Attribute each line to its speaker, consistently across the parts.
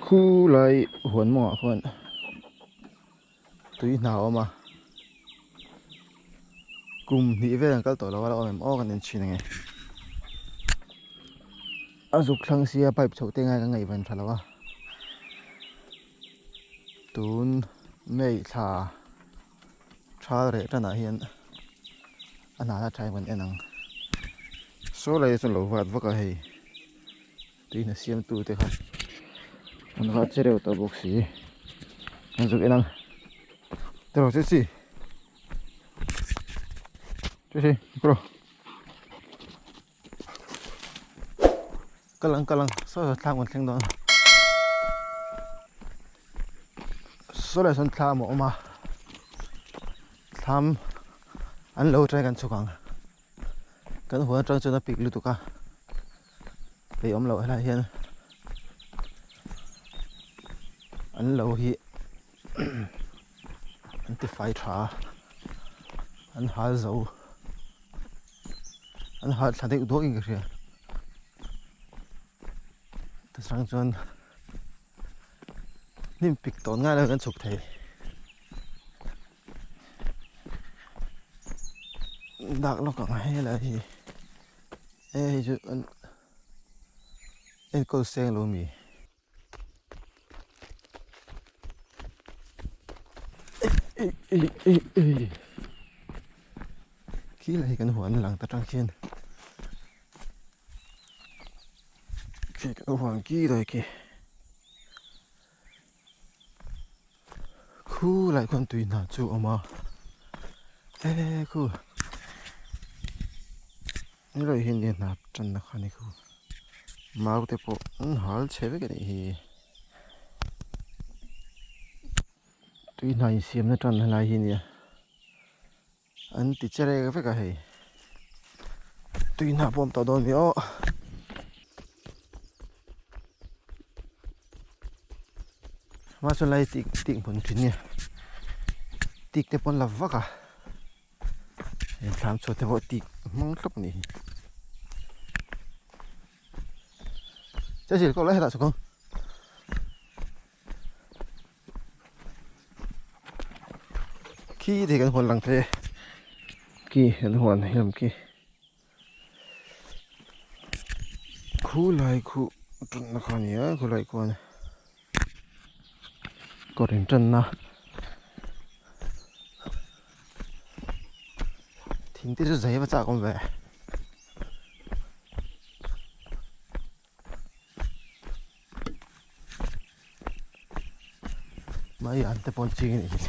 Speaker 1: Khu lai huan mawngah khuan tui hna a awm a kum hnih vel an kal tawh lo a la awm em aw kan en thin ang e a zuk thlang sia pipe chhoh te ngai ka ngaihven tha lo a tun May thla thal reh tanah hian a hna la tha em kan en ang saw lai chuan lo vat vak a hei. Tuihna siamtu te kha an va che reuh tawh bawk si an zuk en ang tiraw che chi che chi bro kal ang kal ang saw saw thlam kan thleng dawn saw lai sawn thlam a awm a thlam an lo try kan chhuk ang. Kan huan atang chuan a pik lutuk a ei awm loh helai hian an lo hi an ti fai tha a an hal zo an hal thla deuh duak in ka hria tichuan chuan hnim pik tawn ngai lo hian kan chhuk thei. Dak lawk ang helai hi e hei chu an enkawl seng lo mi khi lai hi kan huan lang ta tang khian khi kan huan ki lai khi. Khu lai khuan tui hna chu a awm a e khu helai hi nia hna tanna kha ni khu mau te pawh an hal chhe vek a nih hi tui hna insiamna tan helai hi nia an ti che rek vek a hei tui hna pawh a awm tawh dawn a ni aw. Hma chuan lai tik tik hmun thin nia tik te pawh an la vak a heng thlam chhuat te pawh tik hmang thlawp a nih hi che zir kawh lai hetah chhuk ang. Khi te kan huan lang thei e khi kan huan hiam khi. Khulai khu tanna kha a ni a khulai khuan kawr in tanna thing te chu zai va chak awm ve. Mai an te pawh an ching a nih hi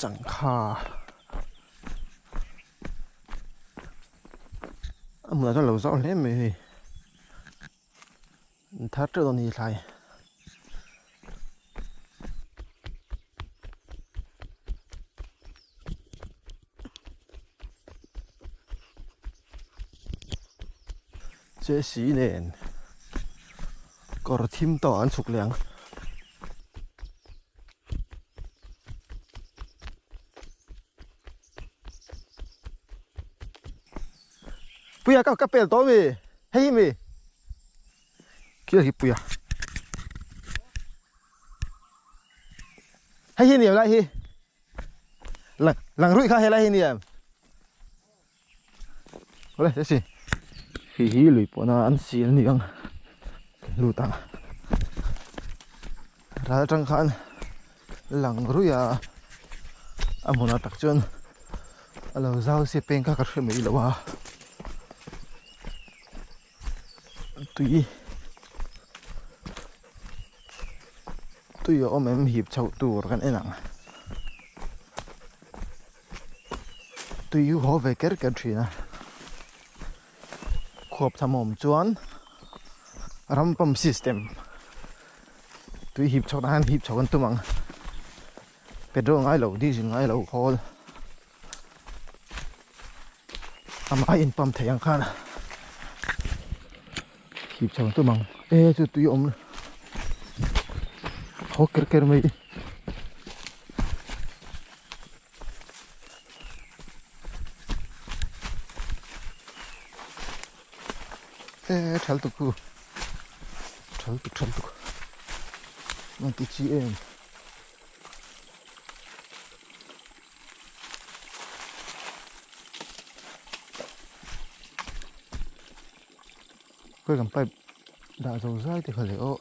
Speaker 1: changkha a hmunah chuan lo zau hle mai hei an thar teuh dawn a ni thlai. Che si nen kawr thim tawh an chhuk leh ang. Puia ka ka pel tawh mi hei hi mi khi hi puia hei hi niam lai hi lang lang ruih kha helai hi niam Awle te si hei hi lui pawhna an sil a ni ang lut ang ral atang khan lang ruih a a hmunah tak chuan a lo zau sia peng kha ka hre mai lo a tui tui a awm em hip chhoh tur kan en ang. Tui hi haw ve ker ker thin a khuap tham a awm chuan ram pump system tui hip chhawk nan hip chhawk an tum ang petrol ngai lo diesel ngai lo khawl amah in pump thei ang khan hip chhawk an tum ang e chu tui awm haw ker ker mai. E thal tuk khu Tha lutuk tha lutuk an ti chi em. Khawi kan pipe dah zo zai te kha leh aw.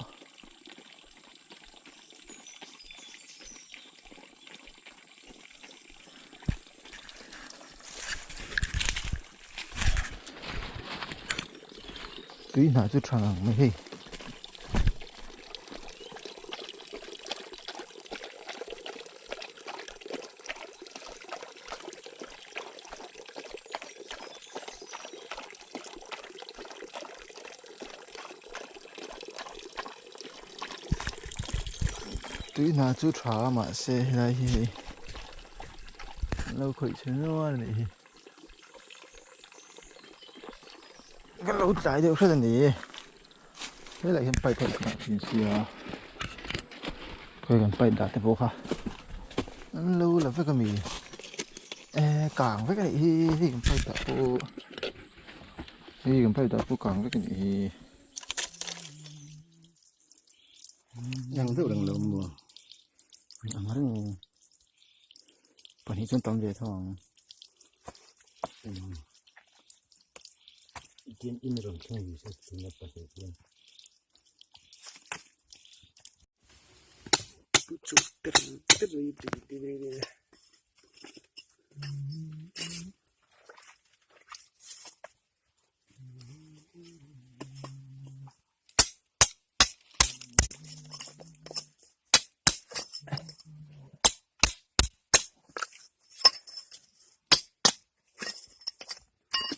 Speaker 1: Tui hnah chu tha ngang mai hei. Tui hna chu tha a mahse helai hi hei an lo khawih chhe nual a nih hi ka lo tlai deuh hret a ni helaiah hian pipe a inngah thin sia khawi kan pipe dah te pawh kha an lo la vek a mi eh kang vek a nih hi hei kan pipe dah pawh hei kan pipe dah pawh kang vek a nih hi.
Speaker 2: Ang deuh reng lo maw?
Speaker 1: Ang reng pahnih chuan tam ve tho ang.
Speaker 2: Tin in rawn thleng ve se tuna pahnih hian.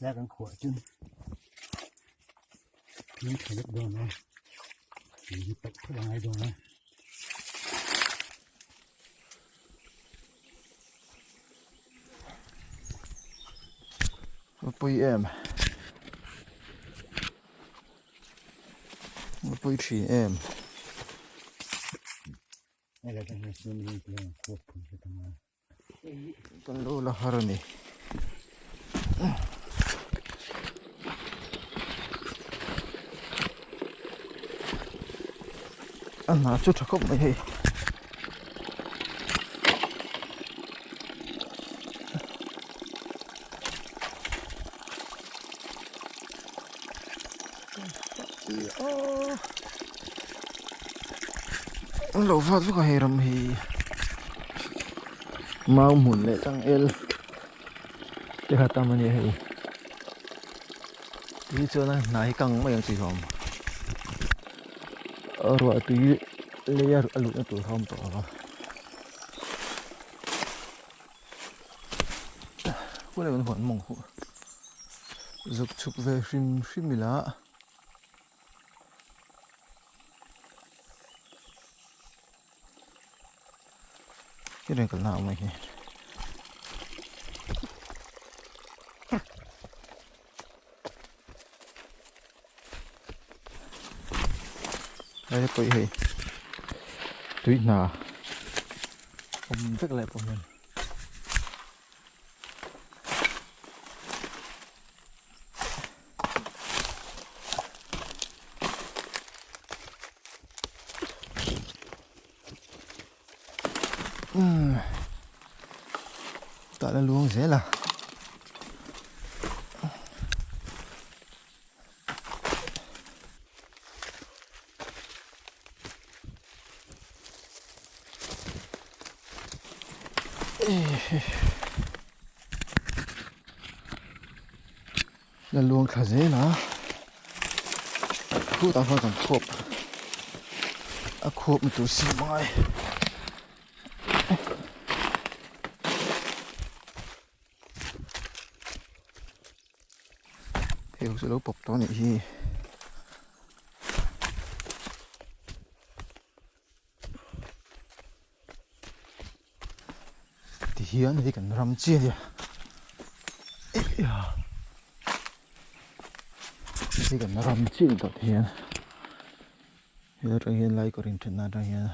Speaker 2: Lai kan khuah chun min tha vek dawn a min paih phawt a ngai dawn a.
Speaker 1: Pui em. Pui thin em. Kan lo la har a ni. A hna chu tha khawp mai hei. An lo vat vak a hei ram hi mau hmun leh changel te kha tam a nia hei tui chuan a hnai kang mai ang chi hlawm ruah tui lei a luhna tur a awm tawh lo va. Khaw lai huan mawng huh zuk chhuk ve hrim hrim ila hi reng kalna a awm mai hi. Hei pawh hi hei tui hna awm vek lai pawh hian umm tah la luang zel a. La luang thla zel a khutah khuan kan khuap a khuap na tur siam a ngai. Hei ho chu lo pawp tawh a nih hi. Tihian hei kan ram chiah a nia. Hei kan ram chiah a ni tawh tihian. Helai atang hian lai kawr inthenna atang hian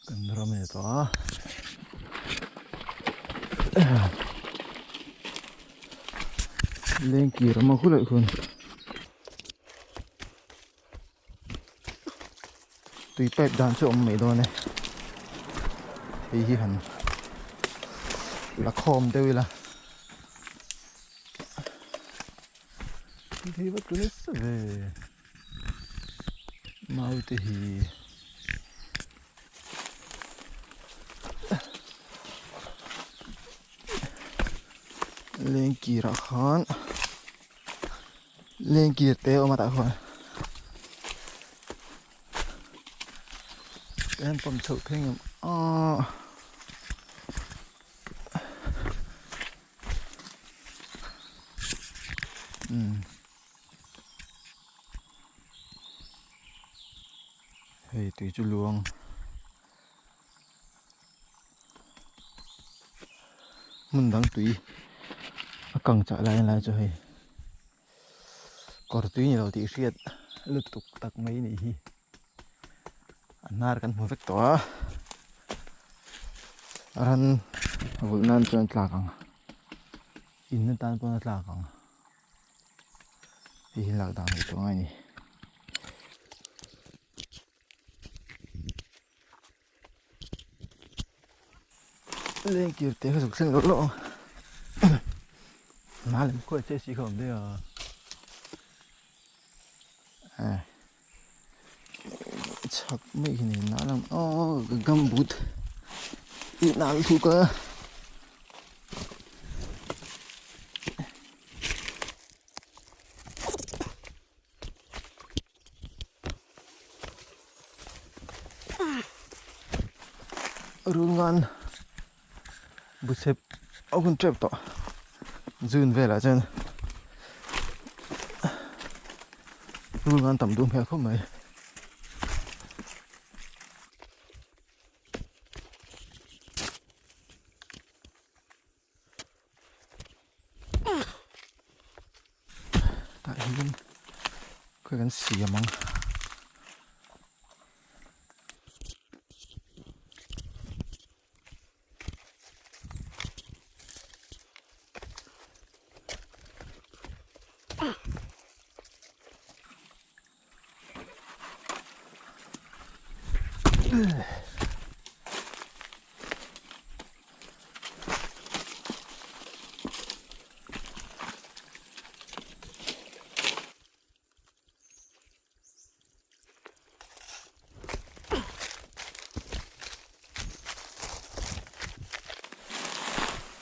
Speaker 1: kan ram a ni tawh a. Lengkir a hma khulai khuan. Tui pipe dan chu a awm mai dawn e. Hei hi han la khawm deuh ila. Thei va tlu nasa ve. Mau te hi. Lengkirah khan lengkir te a awm a tah khuan kan pawm chhoh phei ngam aw umm hei tui chu luang. Hmun dang tui a kang chah lai lai chu hei kawr tui ni lo tih hriat lutuk tak mai a nih hi a hnar kan hmu vek tawh a ran vulh nan chuan tlak ang in atan pawh a tlak ang hei hi lak dan ngaihtuah ngai a ni. Lengkir te kha zuk thleng loh loh ang hma lem khawi che si kha awm daih a eh chhak mai hi ni na lam aw ka gumboot tih nal thuk a. Rulngan buchep a hun tep tawh June velah chuan rulngan tam duh hmel khawp mai. Tah hian khawi kan siam ang.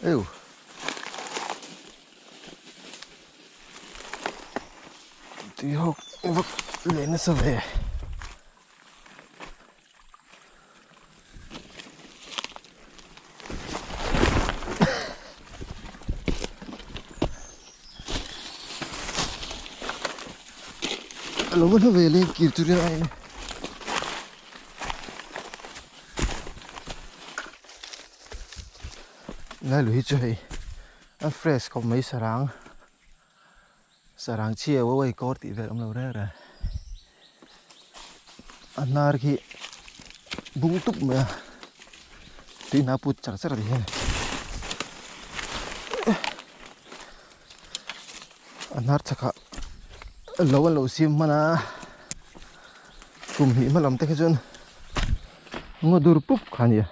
Speaker 1: Ew. Tui hawk vak leh nasa ve. A lo va hla ve le kir chu ria a Lai lui hi chu hei a fresh khawp mai sarang sarang chhia uai kawr tih vel awm lo reng reng a hnar khi bung tup mai a tui hna put char char a ti hian a hnar chhakah lo an lo siam hman a kum hnih hma lam te kha chuan ngaw dur pup kha a ni a.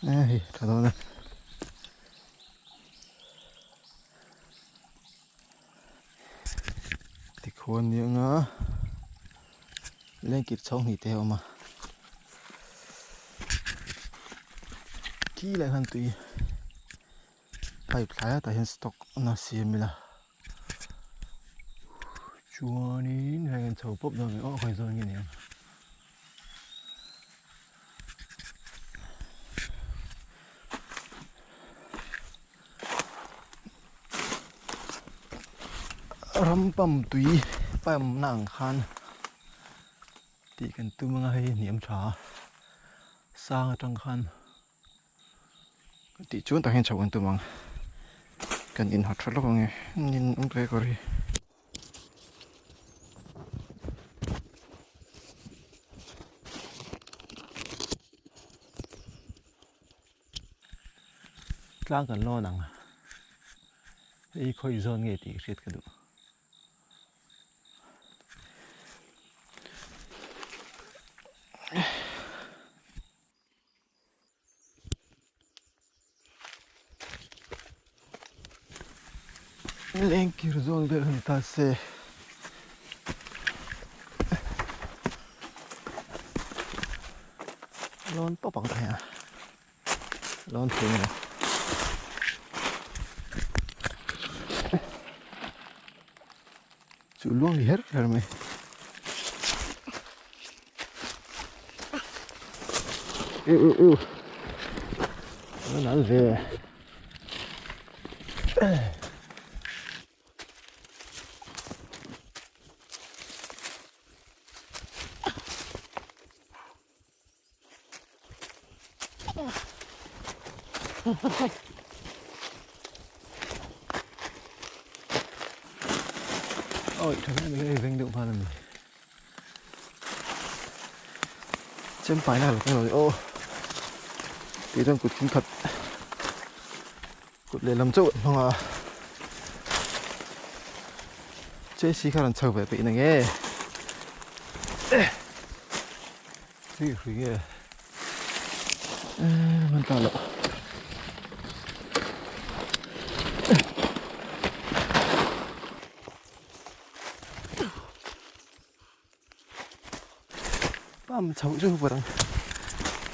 Speaker 1: Hei tha dawn e. Tikhuan ni anga lengkir chho hnih te a awm a. Khi lai khan tui pipe thlai ah tah hian stock na siam ila. Chuanin hei kan chho pawp dawn a ni aw khawi zawn nge ni ang. Ram pump tui pump na ang khan tih kan tum anga hei hniam tha a sang atang khan tih chuan tah hian chhoh kan tum ang kan inha tha lawk ang e nin awm ve kawr hi. Tlang kan lawn ang hei khawi zawn nge tih hriat ka duh. Leng kir zawn vel han ta se. Lawn tawp ang thei a. Lawn thei nge. Chu luang hi her her mai. U u u. Nó nal ve. Ôi, thằng này mình veng deuh nghal a ni. Chempai na lo keng lo aw. Tih chuan kut thing khat kut lehlam chauh an hmang a. Chesi kha rawn chho ve peih na nge. Hrui hrui nge man ta loh. Pam chho chu vawt ang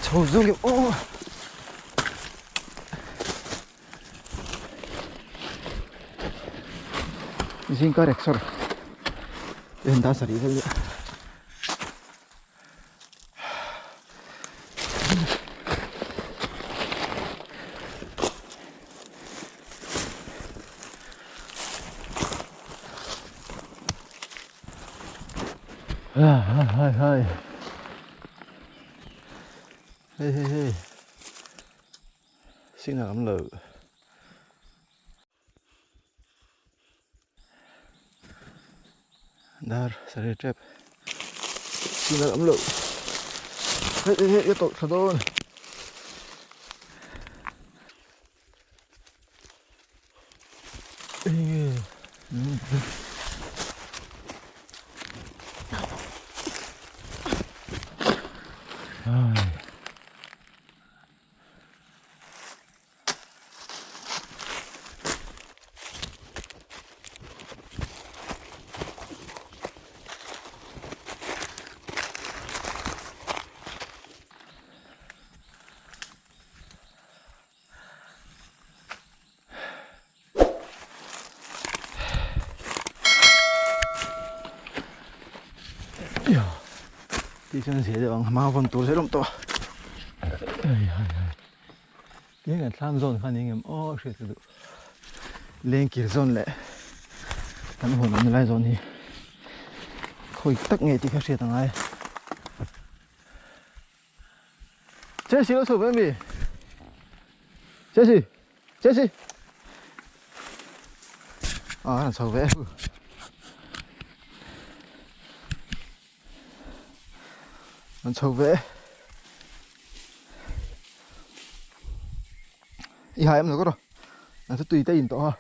Speaker 1: chho zawng em aw. Zingkar exer en dar sarih vel nia. Hai hai hai hei hei hei signal awm lo dar saree tep signal awm lo hei hei hei ka tawlh thla dawn. Tih chuan zia deuh ang hma vawn tur zel awm tawh a ai ai ai tin kan thlam zawn kha ni ngem aw hriat ka duh lengkir zawn leh kan huan awmna lai zawn hi khawi tak nge tih kha hriat a ngai. Chelsea lo chho ve mi Chelsea Chelsea à nó chho ve nó chho ve i hai em rồi có rồi nó sẽ tùy tay in to ha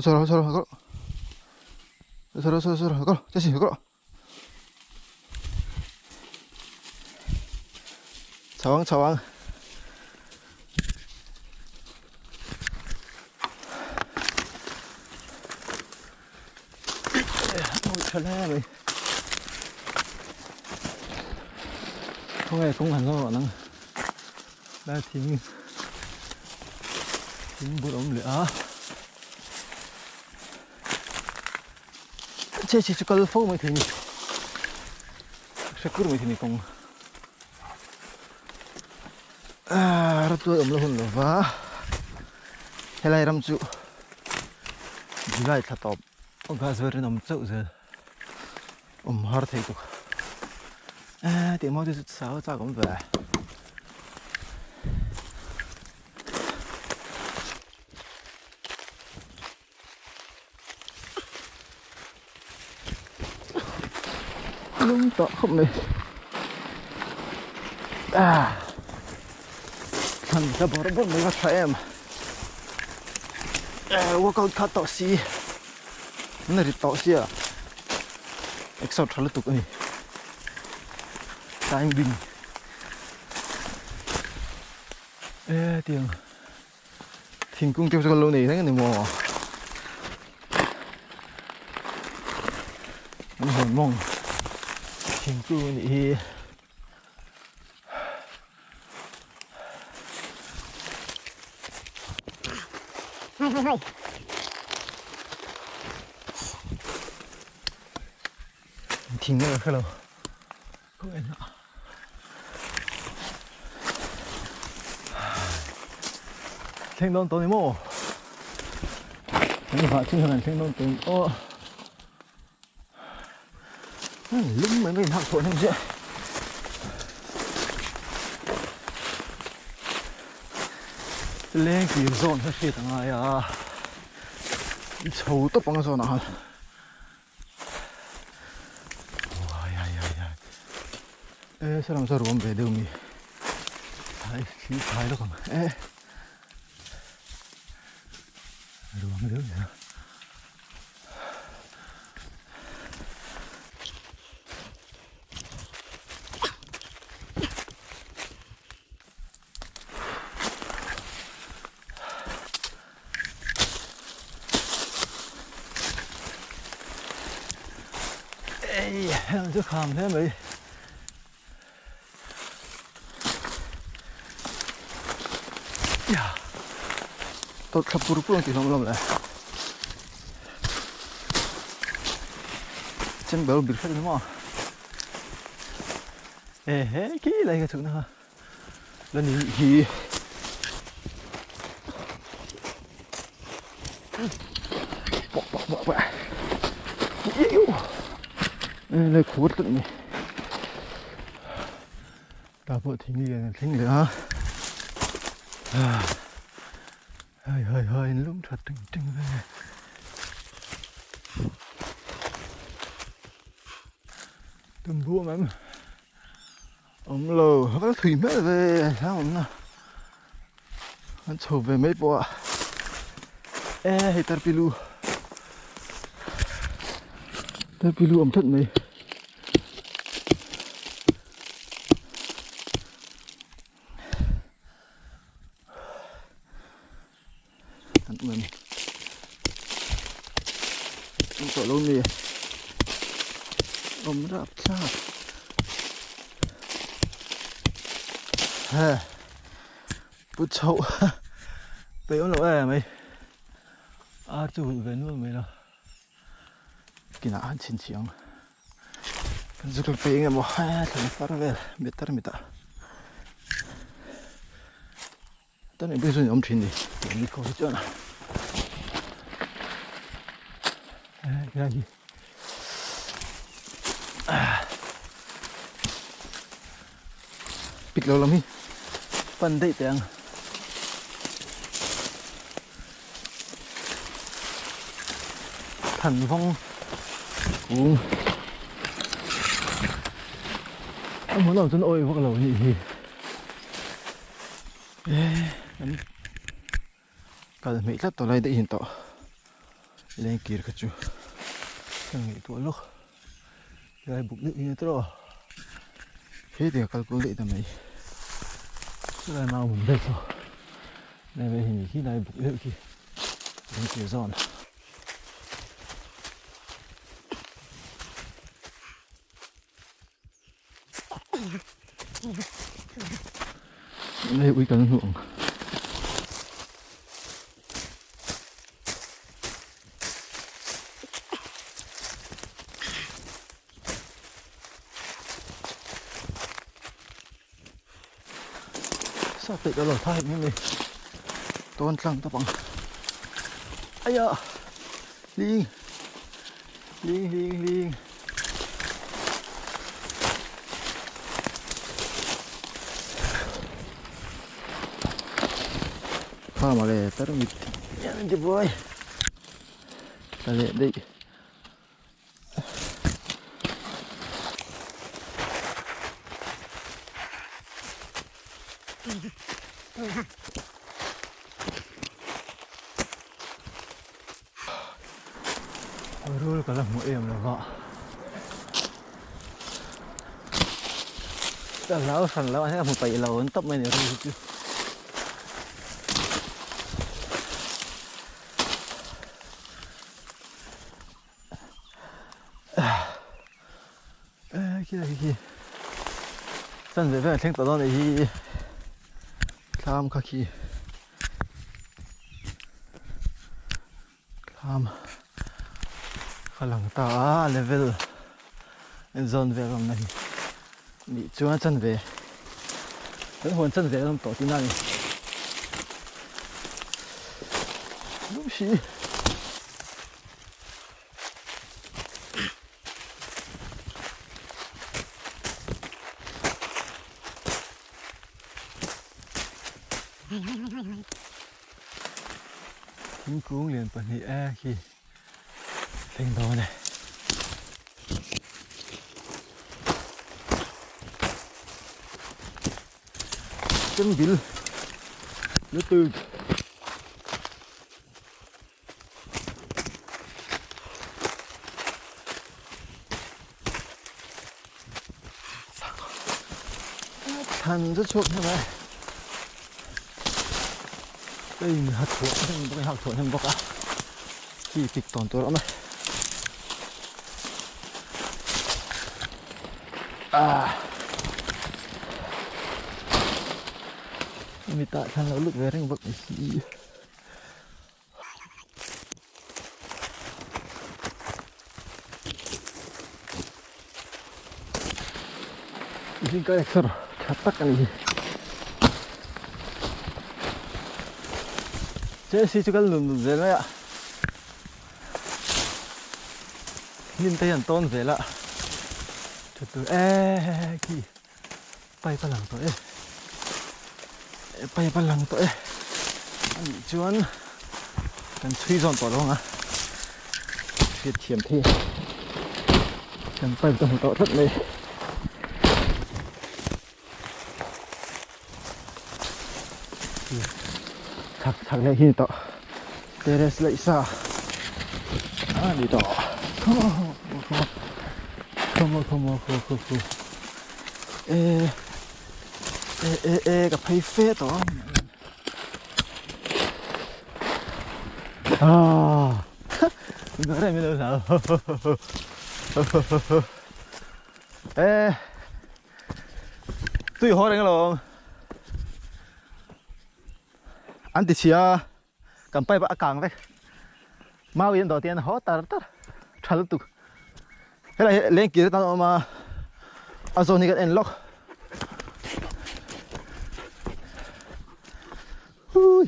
Speaker 1: chho rồi chho rồi có rồi chho rồi có Chelsea có Chho ang chho ang. Ôi tha le mai. Khawnge kawng han zawng rawh nang. Lai thing thing bul a awm leh a. Che che chu kal fo mai thei ni hre kur mai thei ni kawng ah rawtuai awm la hun lova helai ram chu July thla tawp August vel rinawm chauh zel awm har thei tuk eh tih maw te chu chau chak awm ve. Lung tawh khawp mai ah thlan ka bawr bawr mai va tha em eh workout kha tawh si an rit tawh sia exer tha lutuk a ni climbing eh tiang. Thingkung te pawh chu kan lo nei reng a ni maw? An hawn mawng thingkung a nih hi. Thing nge ka hrelo. Thleng dawn tawh ni maw? Kan vah chin hian thleng dawn tawh ni aw. Lum mai mai inhak thawh hnem chiah. Leng kir zawn kha hriat a ngai a. Chho tawp ang a zawnah khan. E salam sa ruam ve deuh mi thai thli thai lawk ang e ruam deuh ni Ei, heng chu kham hle mai. Ya. Tawt thla pur pur ang tih hlawm hlawm le. Chembel bir hret ni maw? E he khi lai ka chhukna kha. La ni hi pawh pawh pawh pawh iu le khur tlat ni ta pawh thing lian an thleng leh a hai hai hai in lum that ting ting ve tum buam em Awm lo, a kal thui hmel ve hla awmna an chho ve mai pawh a e hei tarpilu tarpilu awm tlat mai an awm em awm tawh lo mi awm rap thlak he pu chhoh peih awm lo em mai ar chu hulh ve nual mai lo kinah han chhinchhiah ang kan zu kal peih eng emaw he thlan far vel meter mitah. Tan eng pawh awm thin ni ni khaw hi chuan helai hi pik lo lam hi pan daih teh ang than vawng kung a hmun awm chuan awih vak lo nih hi. An kal hmeih tlat tawh lai daih in tawh leng kir kha chu ka ngaihtuah lawk helai buk deuh hi a tawh he tiang kal kual daih ta mai chulai mau hmun vel chu lai vel hi ni khi lai buk deuh khi leng kir zawn. Hei ui kan hmuh ang. Sa peih lo thai mai mai. Tawn tlang tawp ang. Aya. Ling. Ling ling ling. Kha mawle tarmit hian an ti buai ta leh daih. Rul ka la hmu em lo va ka hlau hran lo a hei a hmu paih lo an tawp mai a ni rul hi chu. Khi khi khi Chan ve vel thleng tawh dawn anih hi Thlam kha khi Thlam kha lang ta a level en zawn vel awmna hi nih chuan chan ve kan huan chan ve awm tawh tihna a ni. Lum si. Thingkung lian pahnih e khi thleng dawn e. Chân bil lutuk. Thlan chu chhuak hnem e. Ka in ha thuah hnem bawk a, hak thuah hnem bawk a. Khi pik tawn tur a awm e. Ah. Mitah thlan lo lut ve reng bawk ni si. Mihring ka exer tha tak a ni hi. Chelsea chu kal nun nun zel mai a. Hnim te hian tawn zel a. Thut tur e khi pipe a lang tawh e. Pipe a lang tawh e. A nih chuan kan chhui zawn tawh lo ang a. Hriat thiam thei a. Kan pipe ka hmu tawh tlat mai. Chak chak leh hi ni tawh. Terrace laih sa a ni tawh. Come on, come on, come on, come on, come on, come on. E e e e ka phei fe tawh a. Ah, rem lo hlau. E tui haw reng alawm. An ti chhia kan pipe a kang vek mau in dawh tian haw tar tar tha lutuk helai hi leng kir tan a awm a a zawn hi kan en lawk hui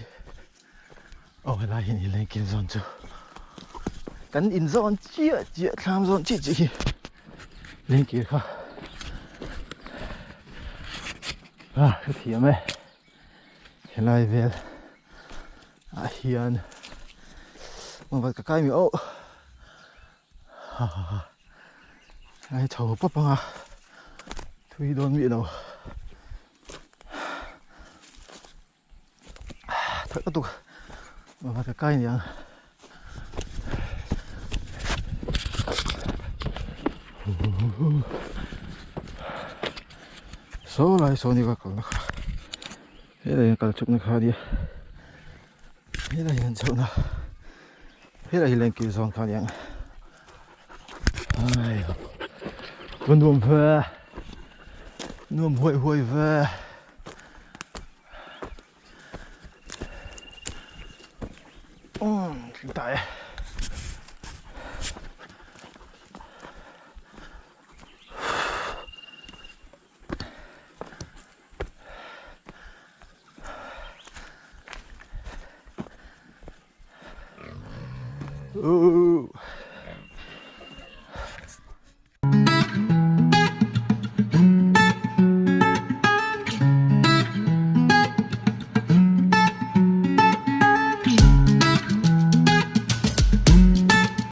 Speaker 1: aw helai hi ni leng kir zawn chu kan in zawn chiah chiah thlam zawn chiah chiah hi leng kir kha ah ka thiam e. Helai vel ah hian mobile ka kai mi oh ha ha ha helai chho pawp anga thui dawn mi lo thak lutuk mobile ka kai aniang Saw lai saw ni ka kalna kha helai hian kal chukna kha ania helai hian chhohna helai hi lengkir zawn kha aniang ai va nuam ve nuam huai huai ve. Tling ta e. Ooh.